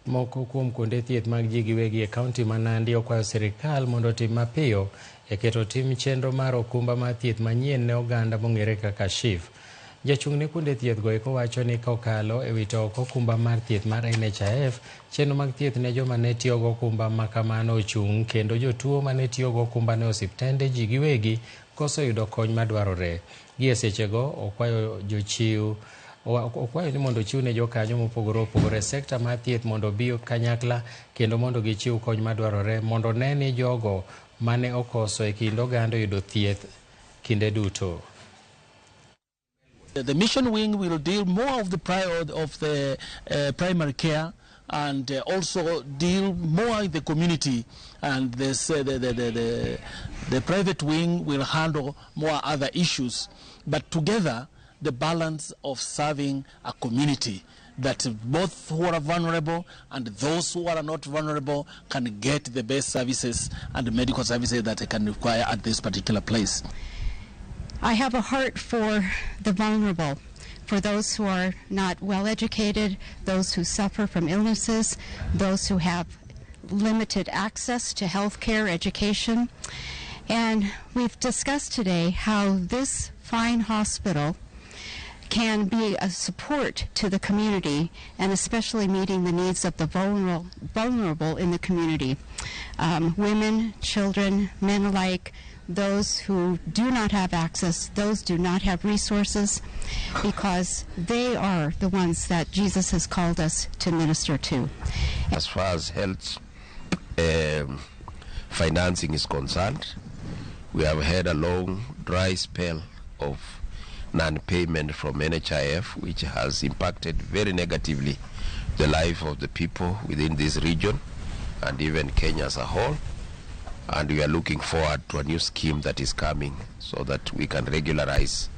Moko kuom kuonde thieth mag ji giwegi e kaunti ma Nandi okwayo sirikal mondo otim mapiyo e keto tim chenro mar okumba mar thieth manyien ne oganda mong'ere kaka SHIF. Jachung' ne kuonde thieth go eko wacho ni kokalo e wito oko okumba mar thieth mar NHIF, chenro mag thieth ne joma ne tiyo gi okumba ma kamano ochung' kendo jotuo mane tiyo gi okumba ne osiptende ji giwegi koso yudo kony madwarore. Gi e sechego okwayo jochiw okwayo ni mondo ochiw ne jokanyo mopogore opogore e sekta mar thieth mondo obi kanyakla kendo mondo gichiw kony madwarore mondo ne ni jogo mane okoso e kind oganda oyudo thieth kinde duto. The mission wing will deal more of the primary care and also deal more in the community, and the private wing will handle more other issues. But together, the balance of serving a community that both who are vulnerable and those who are not vulnerable can get the best services and medical services that they can require at this particular place. I have a heart for the vulnerable, for those who are not well educated, those who suffer from illnesses, those who have limited access to health care, education. And we've discussed today how this fine hospital can be a support to the community and especially meeting the needs of the vulnerable in the community. Women, children, men alike, those who do not have access, those do not have resources, because they are the ones that Jesus has called us to minister to. As far as health financing is concerned, we have had a long dry spell of non-payment from NHIF, which has impacted very negatively the life of the people within this region and even Kenya as a whole. And we are looking forward to a new scheme that is coming so that we can regularize